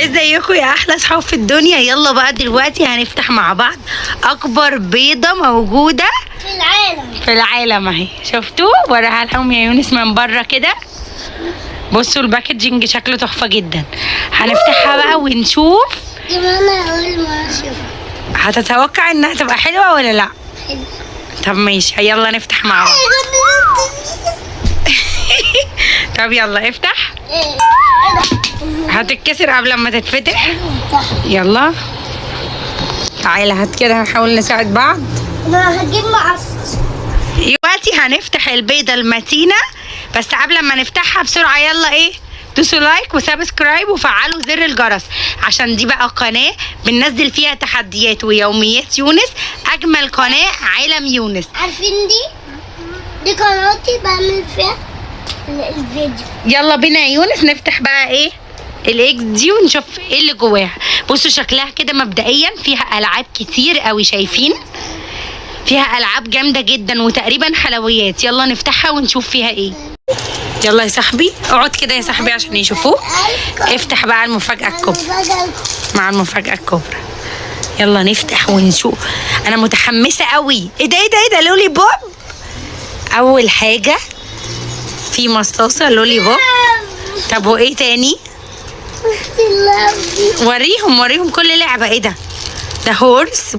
ازيكم يا احلى اصحاب في الدنيا؟ يلا بقى دلوقتي هنفتح مع بعض اكبر بيضة موجودة في العالم. في العالم اهي. شفتوا؟ وراها لهم يا يونس من بره كده. بصوا ال packaging شكله تحفة جدا. هنفتحها بقى ونشوف. دي انا اول ما اشوفها. هتتوقع انها تبقى حلوة ولا لا؟ حلو. طب ماشي، يلا نفتح مع بعض. طب يلا افتح. هتتكسر قبل ما تتفتح. يلا تعالى هات كده، هنحاول نساعد بعض. انا هجيب مقص. دلوقتي هنفتح البيضة المتينة، بس قبل ما نفتحها بسرعة يلا ايه، دوسوا like و subscribe وفعلوا زر الجرس، عشان دي بقى قناة بننزل فيها تحديات ويوميات يونس، أجمل قناة عالم يونس. عارفين دي قناتي بعمل فيها الفيديو. يلا بينا يا يونس نفتح بقى ايه الاكس دي ونشوف ايه اللي جواها. بصوا شكلها كده مبدئيا فيها العاب كتير قوي، شايفين؟ فيها العاب جامدة جدا وتقريبا حلويات. يلا نفتحها ونشوف فيها ايه. يلا يا صاحبي اقعد كده يا صاحبي عشان يشوفوك. افتح بقى المفاجاة الكبرى، مع المفاجاة الكبرى. يلا نفتح ونشوف، انا متحمسة قوي. ايه ده ايه ده ايه ده؟ lollipop. اول حاجة في مصاصه lollipop. طب وايه تاني؟ بصي اللعب دي. وريهم وريهم كل لعبه. ايه ده؟ ده horse.